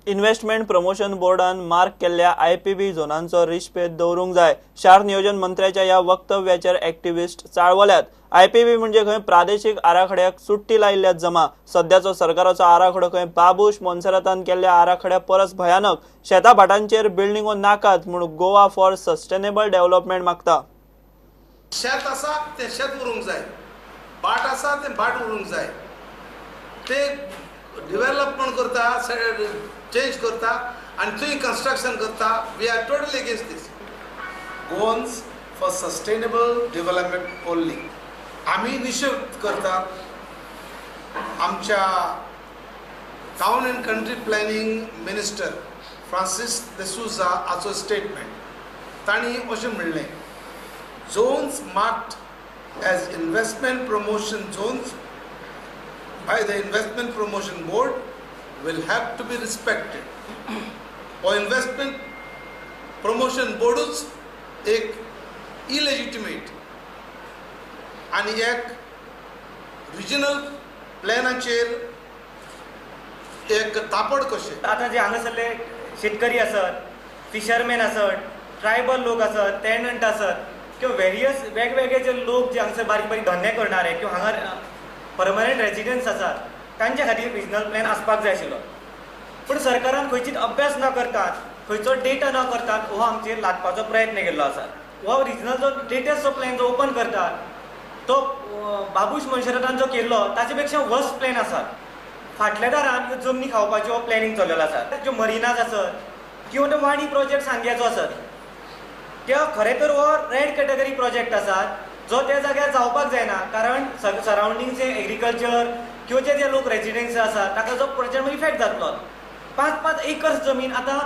Investment promotion बोर्डान mark केल्ल्या IPB झोनांचो रिश्पेद दवरूंक जाय. शार नियोजन मंत्र्याच्या ह्या वक्तव्याचेर एक्टिविस्ट चाळवल्यात. आयपीबी म्हणजे खंय प्रादेशीक आराखड्याक सुट्टी लायिल्ल्या जमा. सद्याचो सरकाराचो आराखडो खंय बाबूश मोन्सेरातान केल्ल्या आराखड्या परस भयानक. शेता भाटांचेर बिल्डिंगो नाकात म्हूण गोवा फॉर सस्टेनेबल डेव्हलपमेंट मागता. शेत आसा तें शेत उरूंक जाय, भाट आसा तें भाट उरूंक जाय. ते डेव्हलपमेंट करता, चेंज करता आनी थंय कन्स्ट्रक्शन करता. We are totally against this. Goans for sustainable development only. आमी निशेध करतात आमच्या town and country planning minister Francis D'Souza हाचो स्टेटमेंट. तांणी अशें म्हणलें, zones marked as investment promotion zones by the Investment Promotion Board will have to be respected. Or Investment Promotion Board's एक illegitimate आणि एक रिजनल प्लॅनाचेर एक तापड कशें. आतां जे हांगासरले शेतकरी आसत, फिशरमॅन आसत, ट्रायबल लोक आसत, टेनंट आसत किंवा वेरियस वेगवेगळे जे लोक जे हांगासर बारीक बारीक धंदे करणारे किंवा हांगा परमनंट रेजिडन्स आसात तांच्या खातीर रिजनल प्लॅन आसपाक जाय आशिल्लो. पूण सरकारान खंयचीच अभ्यास न करतात, खंयचो डेटा न करतात हो आमचेर लादपाचो प्रयत्न केल्लो आसा. हो रिजनल जो लेटेस्ट जो प्लॅन जो ओपन करतात तो बाबूश मोन्सेरातान जो केल्लो ताचे पेक्षा वर्स प्लॅन आसा. फाटल्या दारान ह्यो जमनी खावपाच्यो प्लॅनिंग चल्लेलो आसा. ज्यो मरिनाज आसत किंवा तो वाणी प्रोजेक्ट सांग्याचो आसत ते खरें तर हो रेड कॅटेगरी प्रोजेक्ट आसा जो त्या जाग्यार जावपाक जायना, कारण सरावंडींग एग्रीकल्चर किंवा जे जे लोक रेजिडेंट्स आसा ताका जो प्रोजेक्ट इफेक्ट जातलो. 5-5 एकर्स जमीन आतां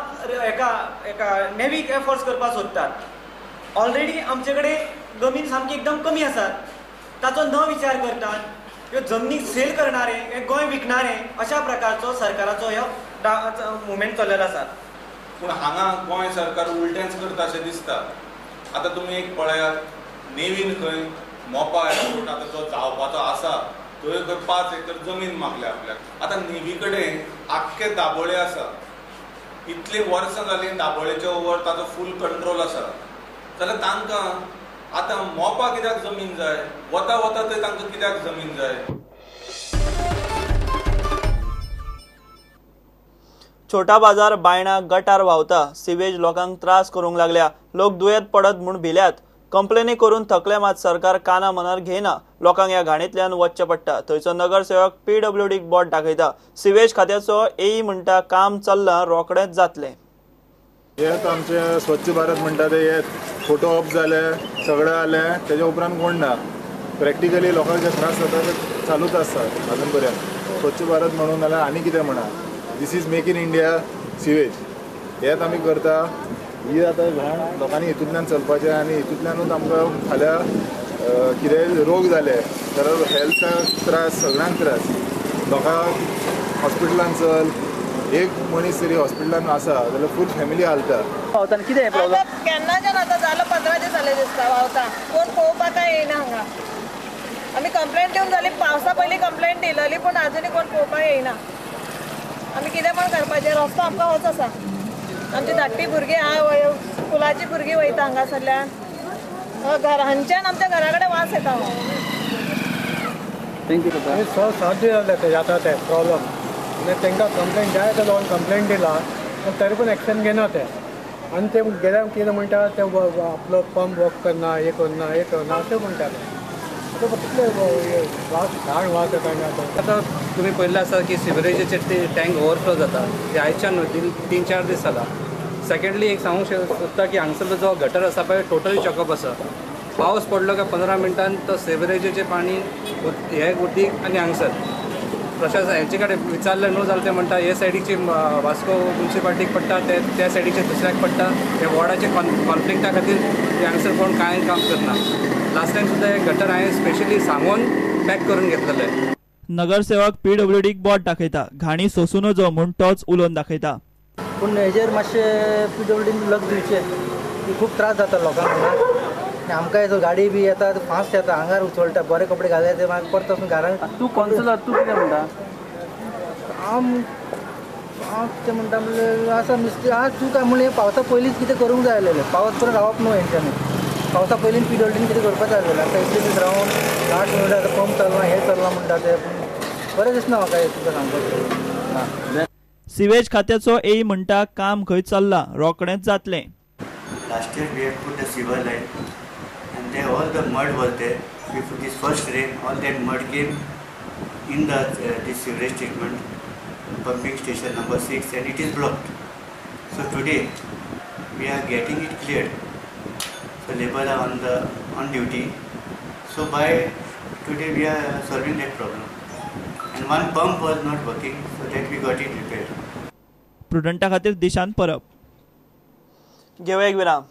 एका एका नेवीक एफोर्ट्स करपाक सोदतात. ऑलरेडी आमचे कडेन जमीन सामकी एकदम कमी आसा, ताचो न विचार करतात ह्यो जमनी सेल करणारे, हे गोंय विकणारे अशा प्रकारचो सरकाराचो ह्यो मुवमेंट चल्लेलो आसा. पूण हांगा गोंय सरकार उलटेंच करता अशें दिसता. आतां तुमी एक पळयात, नेवीन खंय मोपा एअरपोर्ट आतां जो जावपाचो आसा थंय खंय 5 एकर जमीन मागल्या आपल्याक. आतां नेवी कडेन आख्खे दाबोळे आसा, इतलीं वर्सां जालीं दाबोळेच्या ओवर ताचो फूल कंट्रोल आसा. जाल्यार तांकां आतां मोपा कित्याक जमीन जाय? वता वता थंय तांकां कित्याक जमीन जाय? छोटा बाजार बायणा गटार व्हांवता. सिवेज लोकांक त्रास करूंक लागल्या. लोक दुयेंत पडत म्हूण भिल्यात. कंप्लेनी करून थकले मात सरकार काना मनार घेयना. लोकांक ह्या घाणींतल्यान वचचें पडटा. थंयचो नगरसेवक पीडब्ल्यूडीक बोट दाखयता. सिवेज खात्याचो एई म्हणटा काम चल्लां, रोखडेंच जातलें. हेच आमचे स्वच्छ भारत म्हणटा ते हेच फोटो अप जाले, सगळें जालें, तेज्या उपरांत कोण ना. प्रॅक्टिकली लोकांक जे त्रास जाता ते चालूच आसता अजून पर्यंत. स्वच्छ भारत म्हणून जाल्यार आनी कितें म्हणा, this is make in India sewage. हेच आमी करता. ही आतां घाण लोकांनी हितूंतल्यान चलपाचें आनी हितूंतल्यानूच आमकां फाल्यां कितेंय रोग जाले जाल्यार हेल्थाक त्रास, सगळ्यांक त्रास. लोकांक हॉस्पिटलान चल, एक मनीस तरी हॉस्पिटलान आसा जाल्यार फूल फॅमिली हालता. व्हांवता कितें प्रॉब्लम? केन्नाच्यान आतां जालो 15 दीस जाले दिसता व्हांवता, कोण पळोवपाक काय येयना हांगा. आमी कंप्लेंट दिवन जाली, पावसा पयलीं कंप्लेंट दिलेली, पूण आजुनूय कोण पळोवपाक येयना. आमी कितें पण करपाचें? रस्तो आमकां होच आसा. आमची धाकटी भुरगीं आहा, स्कुलाची भुरगीं वयता हांगासरल्यान. घरांच्यान आमच्या घरा कडेन वास येता. Thank you. 6-7 दीस जाले ते जाता ते प्रॉब्लम. तांकां कंप्लेंट जाय ते लोकांक कंप्लेंट दिला, पण तरी पण एक्शन घेना ते. आनी ते गेल्यार कितें म्हणटा ते आपलो पंप वर्क करना, हें करना, हें करना अशें म्हणटा ते. आतां कितले वास, घाण वास येता. आतां तुमी पळयल्लें आसा की सिवरेजीचे टँक ओवरफ्लो जाता, ते आयच्यान न्हू, 3-4 दीस जाला. सेकेंडली एक सांगूंक सोदता की हांगसरलो जो गटर आसा पळय टोटली चॉकअप आसा. पावस पडलो काय 15 मिनटान तो सिवरेजीचें पाणी हें उदीक आनी हांगसर प्रशासन हेंचे कडेन विचारलें न्हू जाल्यार ते म्हणटा हे सायडीची वास्को म्युनिसिपालिटीक पडटा, ते त्या सायडीचे दुसऱ्याक पडटा. हे वॉर्डाचे कॉन्फ्लिक्टा खातीर हांगसर कोण कांय काम करना. लास्ट टायम सुद्दां हे गटर हांवें स्पेशली सांगून पॅक करून घेतलेले. नगरसेवक पीडब्ल्यूडीक बोट दाखयता. घाणी सोसूं नजो म्हूण तोच उलोवन दाखयता. पूण हेजेर मातशें पीडब्ल्यूडीन लक्ष दिवचें की खूब त्रास जाता लोकांक हांगा. आमकां जो गाडी बी येता फास्ट येता, आंगार उचलता, बरे कपडे घाले ते मागीर परत वचून घरान. तूं कौन्सिलर, तूं कितें म्हणटा? हांव हांव कितें म्हणटा म्हणल्यार आसा मिस्त्री आज चूक म्हणल्यार पावसा पयलींच कितें करूंक जाय आसलेलें. पावस पर्यंत रावप न्हू हेंच्यांनी. पावसा पयलीं पीडब्ल्यूडीन कितें करपाक जाय आसलेलें. आतां इतले दीस रावन लास्ट मिनट आतां पंप चल्ला हें चल्लां म्हणटा तें, पूण बरें दिसना म्हाका हें तुका सांगपाचें. सिवेज खात्याचो एई म्हणटा काम खंय चल्लां, रोखडेंच जातलें. Last year we had put the sewer line and there all the mud was there. Before this first rain, all that mud came in the this sewerage treatment pumping station number 6 and it is blocked. So today we are getting it cleared. So labor are on duty. So by today we are solving that problem. And one pump was not working, so that we got it repaired. प्रुडंटा खातीर दिशांत परब. घेवया एक विराम.